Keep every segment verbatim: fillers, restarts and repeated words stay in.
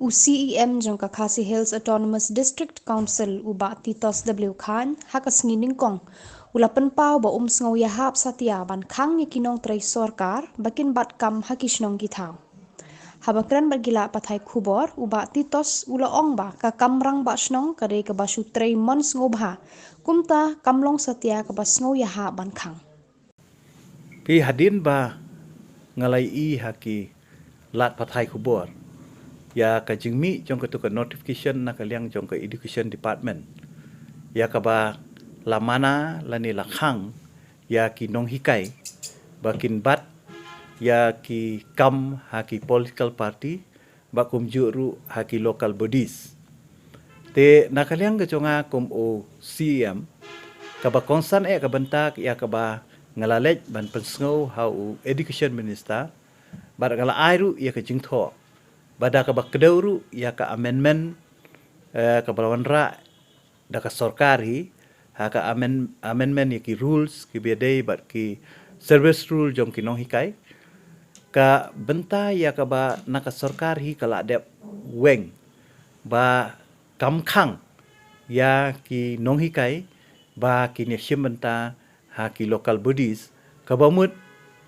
U C E M jong ka Khasi Hills Autonomous District Council, u Bah Titos W Chyne, ha ka sngi nyngkong u la pynpaw ba um sngew ïahap satia ban khang ïa ki nongtrei sorkar ba kin bat kam ha ki shnong ki thaw. Haba kren bad ki lad pathai khubor, u Bah Titos u la ong ba ka kam rangbah shnong ka dei kaba shu trei mon sngewbha, kumta kam long satia kaba sngew ïahap ban khang. Phi, hadien ba nga la ïohi ha ki lad pathai khubor ïa ka jingmih jong katu ka notification na ka liang jong ka Education Department, ïa kaba la mana lane la khang ïa ki nonghikai ba kin bat ïa ki kam ha ki political party, ba kumjuh ruh ha ki local bodies. Te na ka liang ka jong nga kum u C E M, kaba kongsan eh ka bynta ïa kaba nga la leit ban pynsngew ha u Education Minister, bad nga la ai ruh ïa ka jingthoh ba da kaba kdew ruh ïa ka amendment, eh, kaba la wanrah da ka sorkar hi, ha ka amend-, amendment ïa ki rules kiba dei bad ki service rule jong ki nonghikai, ka bynta ïa kaba na ka sorkar hi ka la dep weng ba kam khang ïa ki nonghikai ba kin ïashim bynta ha ki local bodies, kaba mut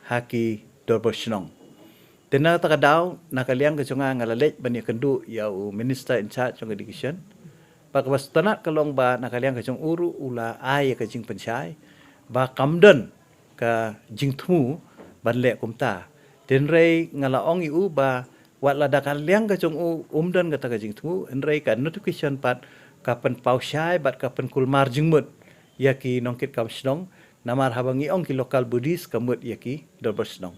ha ki dorbar shnong. Te na kata ka daw, na ka liang ka jong nga, nga la leit ban ïakynduh ïa u Minister in charge jong Education, ba kaba sngewtynnat ka long ba na ka liang ka jong u ruh u la ai ïa ka jingpynshai ba kam don ka jingthmu ban leh kumta. Te hynrei nga la ong ïa u ba wat la da ka liang ka jong u um don kata ka jingthmu, hynrei ka notification pat ka pynpaw shai bad ka pynkulmar jingmut ïa ki nongkitkam shnong, namar haba ngi ong ki local bodies ka mut ïa ki dorbar shnong.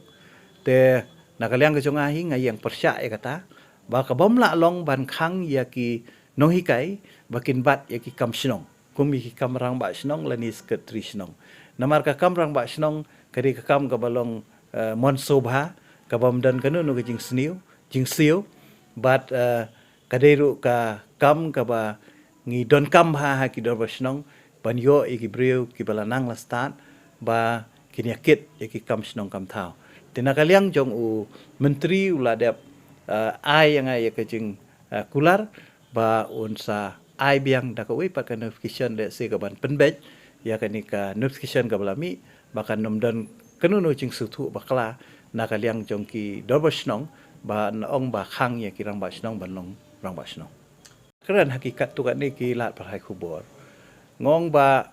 Te na ka liang ka jong nga hi, nga ïeng pyrshah ïa kata ba ka bym lah long ban khang ïa ki nonghikai ba kin bat ïa ki kam shnong, kum ïa ki kam rangbah shnong lane secretary shnong. Namar ka kam rangbah shnong ka dei ka kam kaba long, eh, mon sngewbha, ka bym don kano kano ka jingsniew, jingsiew, bad, eh, ka dei ruh ka kam kaba ngi donkam ha, ha ki dorbar shnong, ban ïoh ïa ki briew kiba la nang la stad ba kin ïakit ïa ki kam shnong kam thaw. Te na ka liang jong u Myntri u la dep, eh, ai ïa nga ïa ka jing, eh, kular ba un sa ai biang da kawei pat ka notification, lehse ka ban pynbeit ïa kane ka notification kaba la mih, ba kan ym don kano kano jingsngewthuh bakla na ka liang jong ki dorbar shnong ban ong ba khang ïa ki rangbah shnong ban long rangbah shnong. Kren ha ki katto katne ki lad pathai khubor, nga ong ba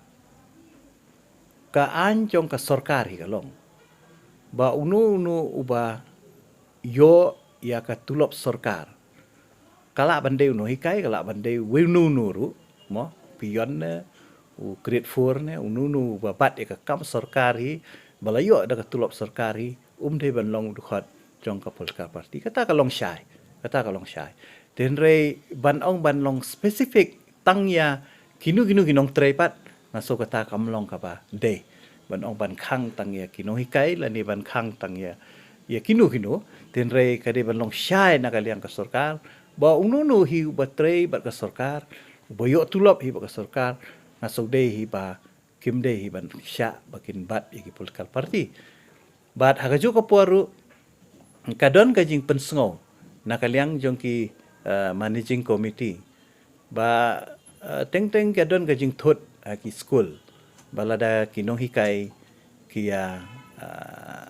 ka aiñ jong ka sorkar hi ka long ba uno uno uba ïoh ïa ka tulop sorkar, ka lah ban dei u nonghikai, ka lah ban dei uno uno ruh, mo, peon ne, u grade four ne, uno uno uba bat ïa ka kam sorkar hi, ba la ïoh da ka tulop sorkar hi, um dei ban long u dkhot jong ka political party. Kata ka long shai, kata ka long shai. Te hynrei ban ong ban long specific tang ïa kino kino ki nongtrei pat, nga sngew kata kam long kaba dei. Ban ong ban khang tang ïa ki nonghikai lane ban khang tang ïa, ïa kino kino, te hynrei ka dei ban long shai na ka liang ka sorkar ba uno uno hi uba trei bad ka sorkar, uba ïoh tulop hi bad ka sorkar, nga sngew dei hi ba kim dei hi ban shah ba kin bat ïa ki political party. Bad ha kajuh ka por ruh ka don ka jingpynsngew na ka liang jong ki, eh, managing committee ba, eh, teng teng ka don ka jingthut ha ki skul ba lada ki nonghikai ki ïa, eh,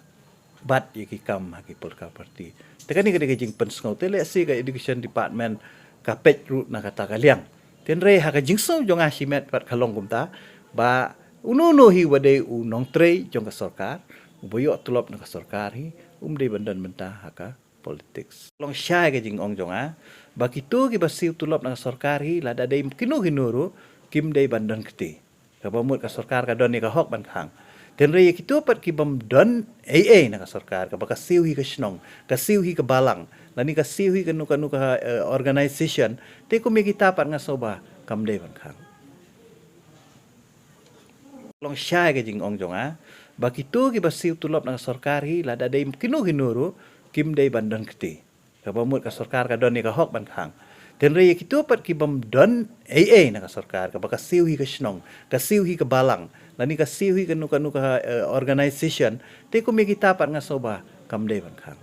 bat ïa ki kam ha ki political party. Te kane ka dei ka jingpynsngew, te lehse ka education department ka peit ruh na kata ka liang. Te hynrei ha ka jingsngew jong nga shimet pat ka long kumta ba uno uno hi uba dei u nongtrei jong ka sorkar, uba ïoh tulop na ka sorkar hi, um dei ban don bynta ha ka politics. Long shai ka jingong jong nga ba kito kiba siew tulop na ka sorkar hi, lada dei kino kino ruh, kim dei ban don kti. Kaba mut ka sorkar ka don ïa ka hok ban khang. Te hynrei ïa kito pat ki bym don ei ei na ka sorkar, kaba ka siew hi ka shnong, ka siew hi ka balang, lane ka siew hi kano kano ka, eh, organization, te kum ïa kita pat nga sngew ba kam dei ban khang. Long shai ka jingong jong nga ba kito kiba siew tulop na ka sorkar hi, lada dei kino kino ruh, kim dei ban don kti. Kaba mut ka sorkar ka don ïa ka hok ban khang. Te hynrei ïa kito pat ki bym don ei ei na ka sorkar, kaba ka siew hi ka shnong, ka siew hi ka balang, lane ka siew hi kano kano ka, eh, organization, te kum ïa kita pat nga sngew ba kam dei ban khang.